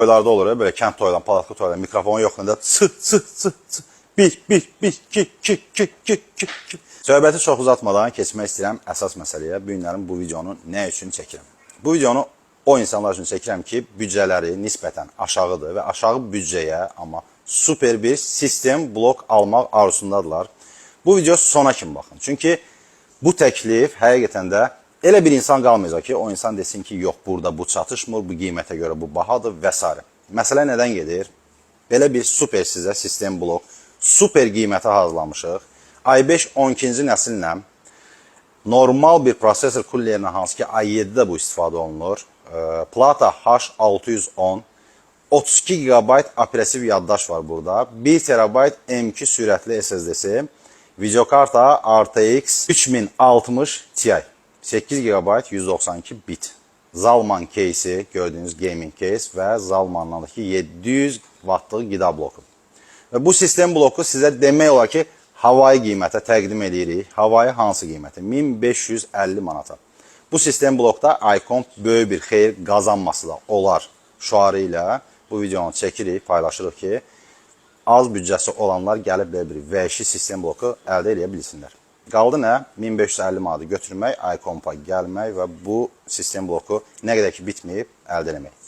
Toylarda olur, belə kənd toylarında, palatka toylarında mikrofon yox, nə də ç ç ç ç 1 1 1 2 2 2 2 2 2. Söhbəti çox uzatmadan keçmək istəyirəm əsas məsələyə. Bu günlərin bu videonu nə üçün çəkirəm? Bu videonu o insanlar üçün çəkirəm ki, büdcələri nisbətən aşağıdır və aşağı büdcəyə amma super bir sistem blok almaq arzusundadılar. Bu video sona kimi baxın. Çünki bu təklif həqiqətən də elə bir insan qalmayacaq ki, o insan desin ki, yox, burada bu çatışmır, bu qiymətə görə bu bahadır və s. Məsələ nədən gedir? Belə bir super sizə sistem blok, super qiymətə hazırlamışıq. i5 12-ci nəsillə normal bir prosesor kullerinə, hansı ki i7-də bu istifadə olunur. Plata H610, 32 GB operativ yaddaş var burada. 1 TB M2 sürətli SSD-si. Videokarta RTX 3060 Ti. 8 GB 192 bit. Zalman case-i, gördüyünüz gaming case və Zalmandan 700 wattlıq qida bloku. Və bu sistem bloku sizə demək olar ki, havayı qiymətə təqdim edirik. Havayı hansı qiymətə? 1550 manata. Bu sistem blokda iComp böyük bir xeyir qazanması da olar şüarı ilə bu videonu çəkirik, paylaşırıq ki, az büdcəsi olanlar gəlib belə bir vəhşi sistem bloku əldə edə bilsinlər. Qaldı nə? 1550 manatı götürmək, iComp-a gəlmək və bu sistem bloku nə qədər ki bitməyib əldə eləmək.